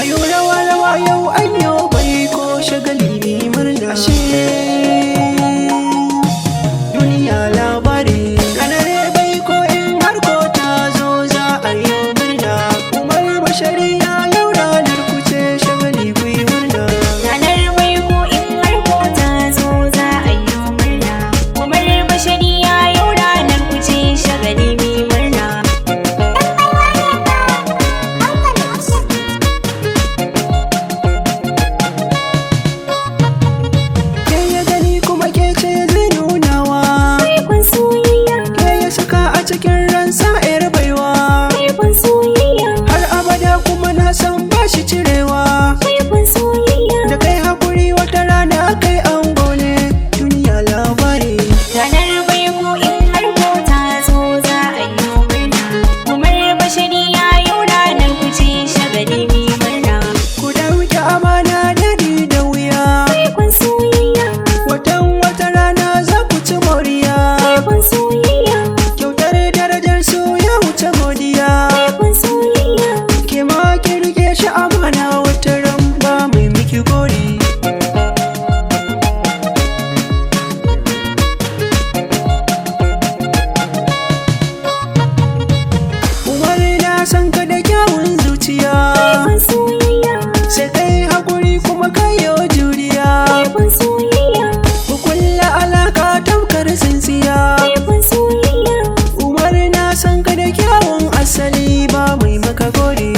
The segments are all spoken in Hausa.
Ayo rawa rawa yau an yo bai ko shagali mi murna. Ashe duniya labari. Ranar bai ko in har ko ta zo za a yi murna. Umar Bashariya, yau ranar ku ce, shagali ku yi murna. Ranar baiko in har ko ta zo za a yi murna. Umar Bashariya, yau ranar ku ce, shagali mi murna. Ke ya gani kuma ke ce zai nunawa. Baikon soyayya, Ke ya saka a cikin ransa 'yar baiwa. baikon soyayya, Har abada kuma na san ba shi cirewa. baikon soyayya. Da kai hakuri wata rana kai ango ne, duniya labari. Ranar baiko in har ko ta zo za a yi murna. Umar Bashariya, yau ranar ku ce, shagali mi murna. Ku dauki amana daɗi da wuya. Baikon soyayya, Watan wata rana za ku ci moriya. baikon soyayya, Kyautar darajar su ya wuce godiya. baikon soyayya. Ke ma ki rike shi amana, wata ran ba mai miki gori. Umar, na san ka da kyawun zuciya. Baikon soyayya, Sai kai hakuri kuma kai yo juriya. baikon soyayya, Ku kulla alaka tamkar tsintsiya. baikon soyayya. Umar, na san ka da kyawun asali, ba mai maka gori.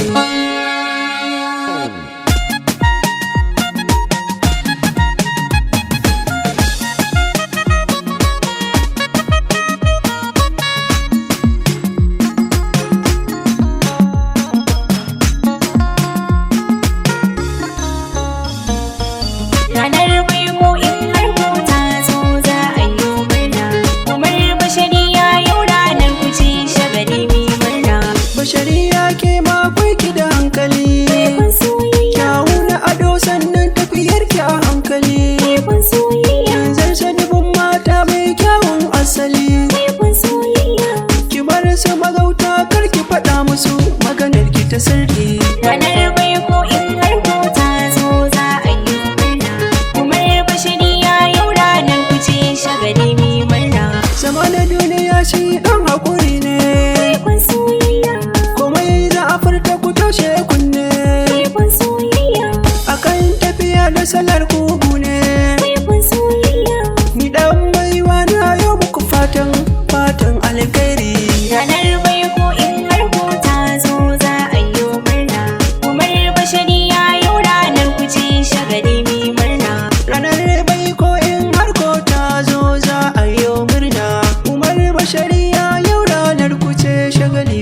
Ranar baiko in har ko ta zo za a yi murna. Umar Bashariya, yau ranar ku ce, shagali mi murna. Bashariya, ke ma kwai ki da hankali. Baikon soyayya, Kyawu na ado, sannan tafiyar ki a hankali. baikon soyayya, Zarce dubun mata mai kyawun asali. baikon soyayya. Ki bar su magauta, kar ki faɗa musu maganar ki ta sirri. Ranar baiko in har ko ta zo za a yi murna. Umar Bashariya, yau ranar ku ce, shagali mi murna. Zama na duniya shi ɗan haƙuri ne. Baikon soyayya, Komai za a furta ku toshe kunne. baikon soyayya, Akan tafiya da salar kugu ne. baikon soyayya. Ni dan baiwa na yau muku fatan fatan alkhairi. Ranar baiko in har ko ta zo za a yi murna. Umar Bashariya, yau ranar ku ce, shagali mi murna. Ranar baiko in har ko ta zo za a yi murna. Umar Bashariya, yau ranar ku ce, shagali.